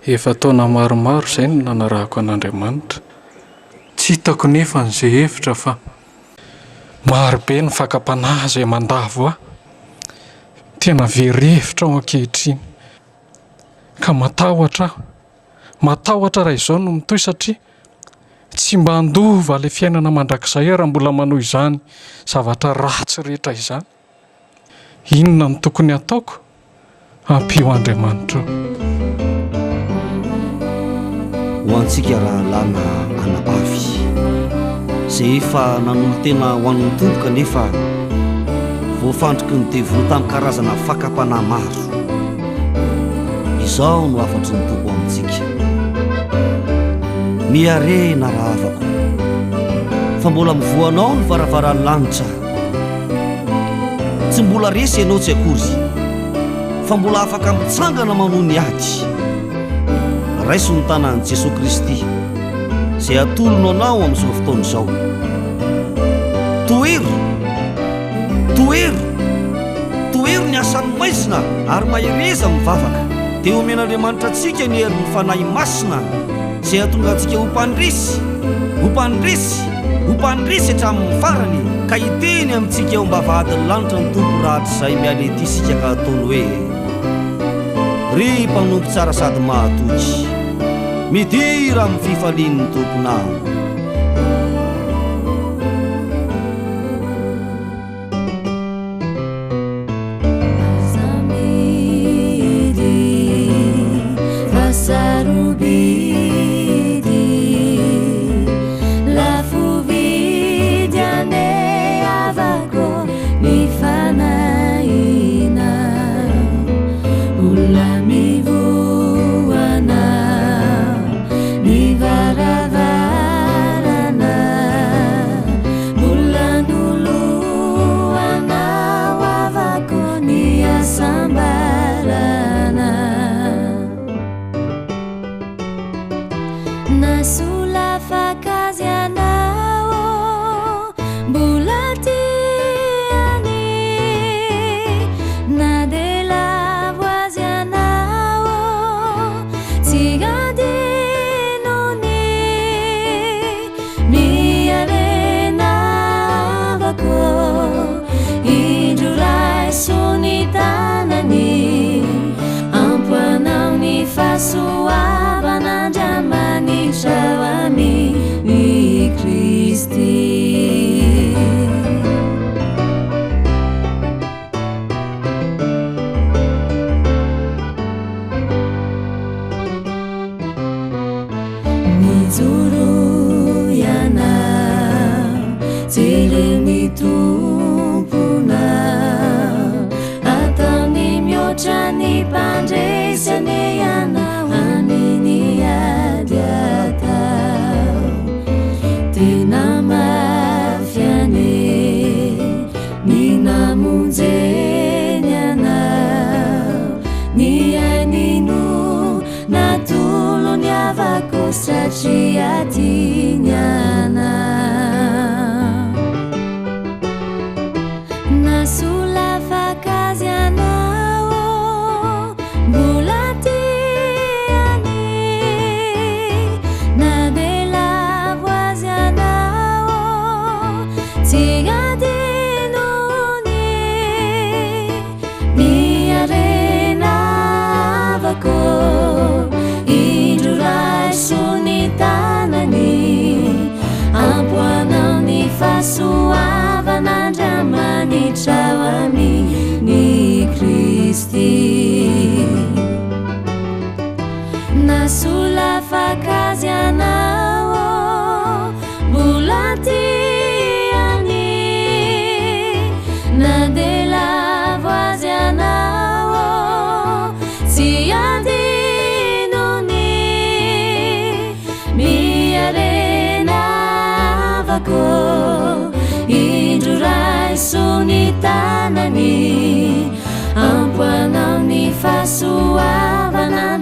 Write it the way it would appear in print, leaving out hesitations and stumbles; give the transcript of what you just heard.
Efa taona maromaro izay no nanarahako an'Andriamanitra. Tsy hitako nefa an'izay hevitra fa maro be ny fakam-panahy izay mandavo ahy. Tena very hevitra aho ankehitriny. Ka matahotra aho. Matahotra raha izao no mitohy satria tsy mba handova ilay fiainana mandrakizay aho raha mbola manohy izany zavatra ratsy rehetra izany. Inona no tokony hataoko? Ampio Andriamanitra o. Ho antsika rahalahy na anabavy izay efa nanolo-tena ho an'ny Tompo kanefa voafandriky ny devoly tamin'ny karazana fakam-panahy maro. Izao no hafatry ny Tompo amintsika, Miharena rahavako, fa mbola mivoha anao ny varavaran'ny lanitra. Tsy mbola resy ianao tsy akory, fa mbola afaka mitsangana manohy ny ady. Raiso ny tanan'i Jesoa Kristy, izay atolony anao amin'izao fotoana izao. Tohero! Tohero! Tohero ny asan'ny maizina ary mahereza mivavaka, dia homen'Andriamanitra antsika ny herin'ny Fanahy Masina izay hahatonga antsika ho mpandresy, ho mpandresy, ho mpandresy hatramin'ny farany, ka hiteny amintsika eo am-bavahadin'ny lanitra ny Tompo rahatrizay miala ety isika ka hataony hoe, Ry mpanompo tsara sady mahatoky, midira amin'ny fifalian'ny Tomponao. Aza amidy fa sarobidy, lafo vidy anie havako ny fanahinao. Mbola mivoana ny varavarana. Mbola noloanao havako ny hasambarana. Nasolafaka azy ianao, mbola tiany. Na dia lavo azy ianao, tsy adinony. Miharena havako, indro raiso ny tanany, ampoanao ny fahasoavan'Andriamanitra ao amin'i Kristy. Mijoro ianao, jereo ny Tomponao, ataony mihoatra ny mpandresy anie ianao amin'ny ady atao. Tena mafy anie ny namonjeny anao, ny ainy no Natolony havako satria tiany anah. Nasolafaka azy ianao, mbola tiany. Na dia lavo azy ianao, tsy adinony. Miharena havako, indro raiso ny tanany, ampoanao ny fahasoavan'Andriamanitra ao amin'i Kristy. Nasolafaka azy ianao, mbola tiany. Na dia lavo azy ianao, tsy adinony. Miharena havako, indro raiso ny tanany. Ampoanao ny fahasoavan'Andriamanitra.